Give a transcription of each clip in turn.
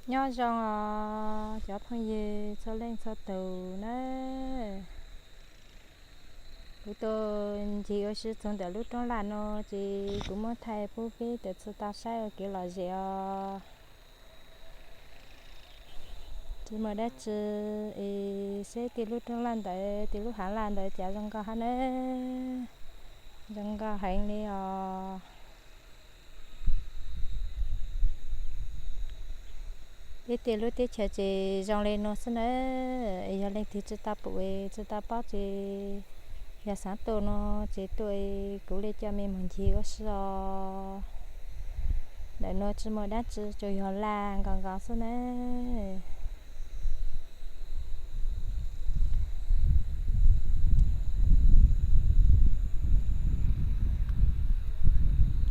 Nyob zoo os cov phooj ywg txhua leej txhua tus na. Kuv tuaj ncig ua si txog ntawm lub roob laj no ces kuv muab thaij pub peb tau txhua tau saib ua kev lom zem os. Tsis muaj dab tsi es seb tej lub roob laj ntawd, tej lub hav laj ntawd cas zoo nkauj hab na. Zoo nkauj heev li os. Peb tej lub teb chaws ces zoo li no xwb na. Yog leej twg tsis tau pum tsis tau paub ces yog xav tuaj no ces tuaj, kuv li coj mej mus ncig ua si os. Ntawm no tsis muaj dab tsi, tsuas yog laj nkaus nkaus xwb na.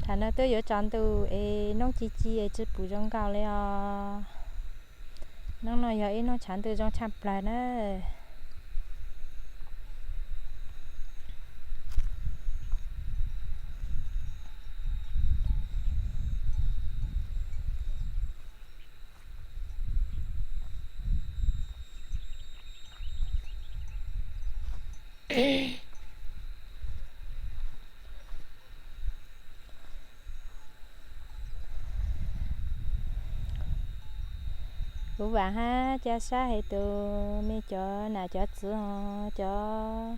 Thaum no twb yuav tsaus ntuj es noob ci ci es tsis pum zoo nkauj li os. Noob no yog ib noob tshav ntuj zoo tshaj plaws na. Kuv vam hab ca sab hais tus mej cov nam cov txwv os, cov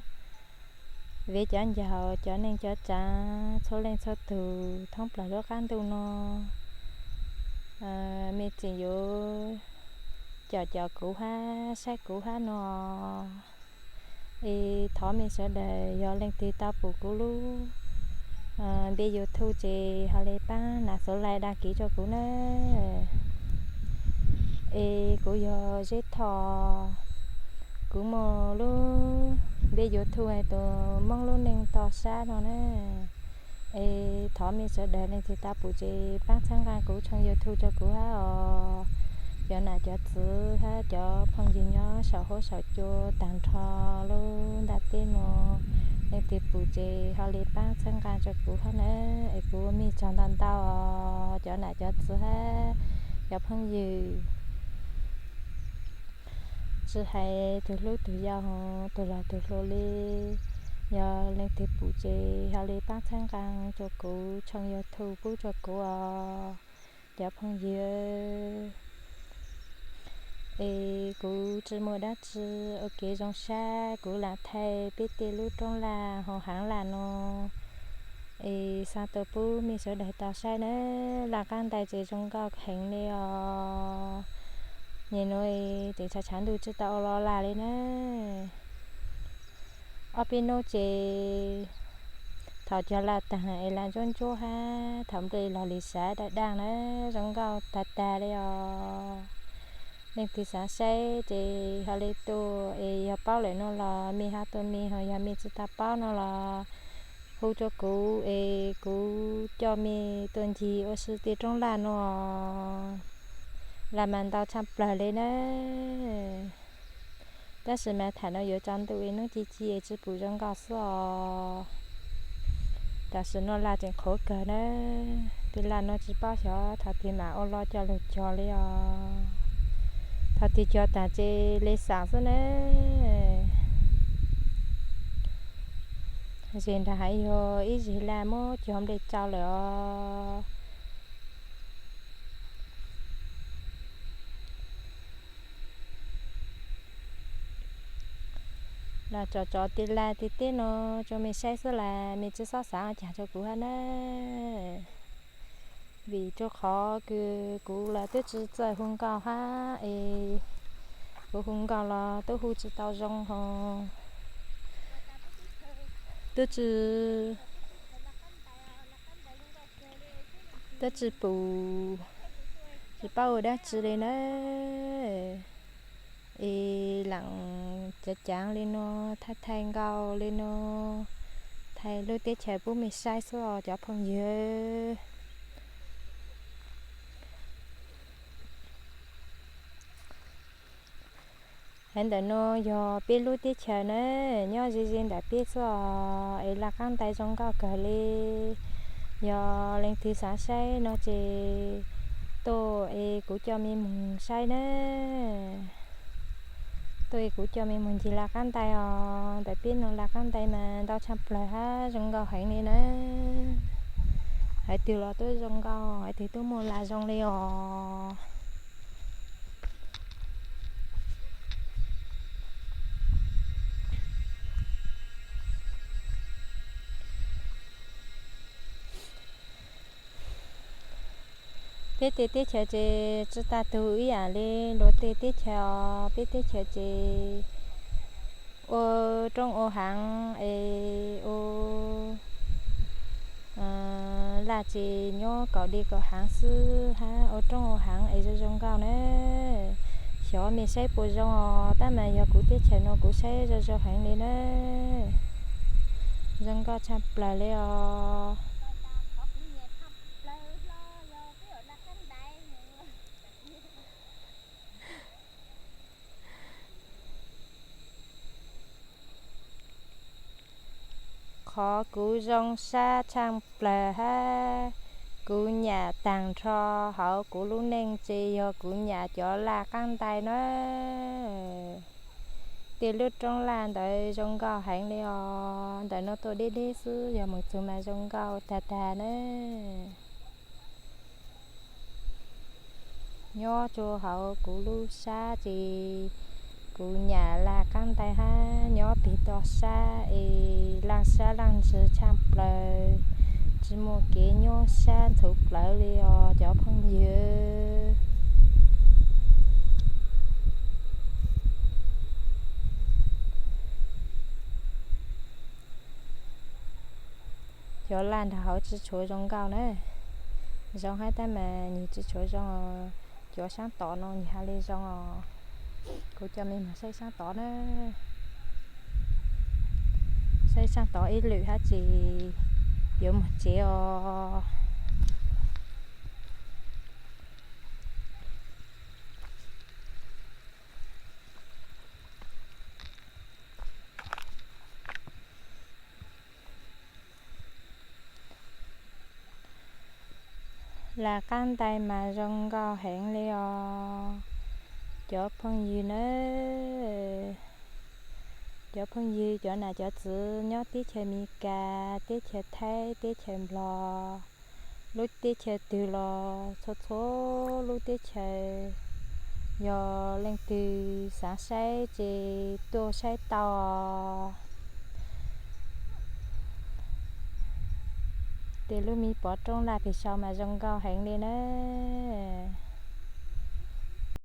viv cov ncaus, cov neej cov tsaav, txhua leej txhua tug thoob plaws lub qab ntuj no, mej tseem yuav caum caum kuv hab saib kuv hab no. Es thov mej sawv daws yog leej twg tau pum kuv lub npe YouTube ces ho li paab nav xuv like dag kiv rua kuv na. Es kuv yog Zeb Thoj, kuv muaj lub npe YouTube hais tus Moob Lub Neej Toj Sab no na. Es thov mej sawv daws leej twg tau pum ces paab txhawb nqaa kuv channel YouTube rua kuv hab os. Cov nam cov txwv hab cov phooj ywg nyob saum huab saum cua taag nrho lub ntaab teb no, leej twg pum ces ho li paab txhawb nqaa rua kuv hab na. Es kuv ua mej tsaug ntau ntau os cov nam cov txwv hab cov phooj ywg, tsis hais tug hlub tug yau, tug laug tug hluas li. Yog leej twg pum ces ho li paab txhawb nqaa rua kuv channel YouTube pub rua kuv os cov phooj ywg. Es kuv tsis muaj dab tsi ua kev zoo sab, kuv lam thaij peb tej lub roob laj hauv haav laj no es xa tuaj pub mej sawv daws tau saib na. Laj qaab ntais ces zoo nkauj heev li os. Nyem nuav tseem tshav tshav ntuj tsis tau ua lo laj li na. Ob peb nub ces thaum cog laj taag es laj ntsuab ntsuab hab thaum nplej log li sav daj daj na, zoo nkauj tag tag li os. Leej twg xav saib ces ho li tuaj es yog paub lawm no los mej ho tuaj mej, ho yog mej tsis tau paub no los hu rua kuv es kuv coj mej tuaj ncig ua si tej roob laj no. Laj mas ntau tshaj plawg li na. Tab sis mas thaum no yuav tsaus ntuj es noob ci ci es tsis pum zoo nkauj xwb os. Tam sim no laj tseem qhuav kawg na. Tej laj no tsis paub xyov thaum twg mam ua lo coj lug cog li os. Thaum twg cog taag ces li xaam xwb na. Zig nrag haav yog ib zig laj muab cog nplej tsau lawm os. Los tsom tsom tej laj tej teb no rua mej saib xwb las mej tsi xob xaav caag rua kuv hab na. Vim rua qhov kws kuv los twb tsi txawj hu nkauj hab es kuv hu nkauj los tub hu tsi tau zoo ho twb tsi, twb tsi pum, tsi paub ua dab tsi li na. Es laam cav caav li no, thaij thaij nkauj li no, thaij lub teb chaws pub mej saib xwb os cov phooj ywg. Haav ntawm no yog peb lub teb chaws na, nyob ze ze ntawm peb xwb os, es laj qaab ntais zoo nkauj kawg li. Yog leej twg xaav saib no ces tuaj es Kuv coj mej moog saib na. Tuaj kuv coj mej moog ncig laj qaab ntais os. Ntawm peb nuav laj qaab ntais mas ntau tshaj plawg hab zoo nkauj heev li na. Haiv twg los tub zoo nkauj, haiv twg tub muaj laj zoo li os. Peb tej teb chaws ces tsi tag tug ib yaam le luag tej teb chaws os. Peb teb chaws ces ua roob ua haav es ua laj ces nyob kaum dej kaum haav xwb hab ua roob ua haav es zoo zoo nkauj na. Xyov mej saib puas zoo os, tab mas yog kuv teb chaws nuav kuv saib zoo zoo heev li na. Zoo nkauj tshaj plawg li os. Qhov kuv zoo sab tshaj plawg hab kuv nyam taag nrho hauv kuv lub neej ces yog kuv nyam cov laj qaab ntais na. Tej lub roob laj ntawd zoo nkauj heev li os. Ntawm no tuaj deb deb xwb, yog moog txug mas zoo nkauj tag tag na. Nyob rua hauv kuv lub sab ces kuv nyam laj qaab ntais hab nyob peg toj sab es laaj sab laaj ntsws tshaj plawg, tsi muaj kev nyob sab ntxhuv plawv li os cov phooj ywg. Cov laj nrag hauv tsi tshuav zoo nkauj na. Zoo hab tab mas nwg tsi tshuav zoo, cov saab tod no nwg has le zoo os. Kuv coj mej moog saib saab tod na. Saib saab tod ib lwm hab tsis yuav moog tsev os. Laj qaab ntais mas zoo nkauj heev li os cov phooj ywg na. Cov phooj ywg, cov nam cov txwv nyob teb chaws Amelikas, teb chaws Thaib, teb chaws Nplog, lub teb chaws twg los txhua txhua lub teb chaws, yog leej twg xaav saib ces tuaj saib tau. Tej lub me pov roob laj peg sau mas zoo nkauj heev li na.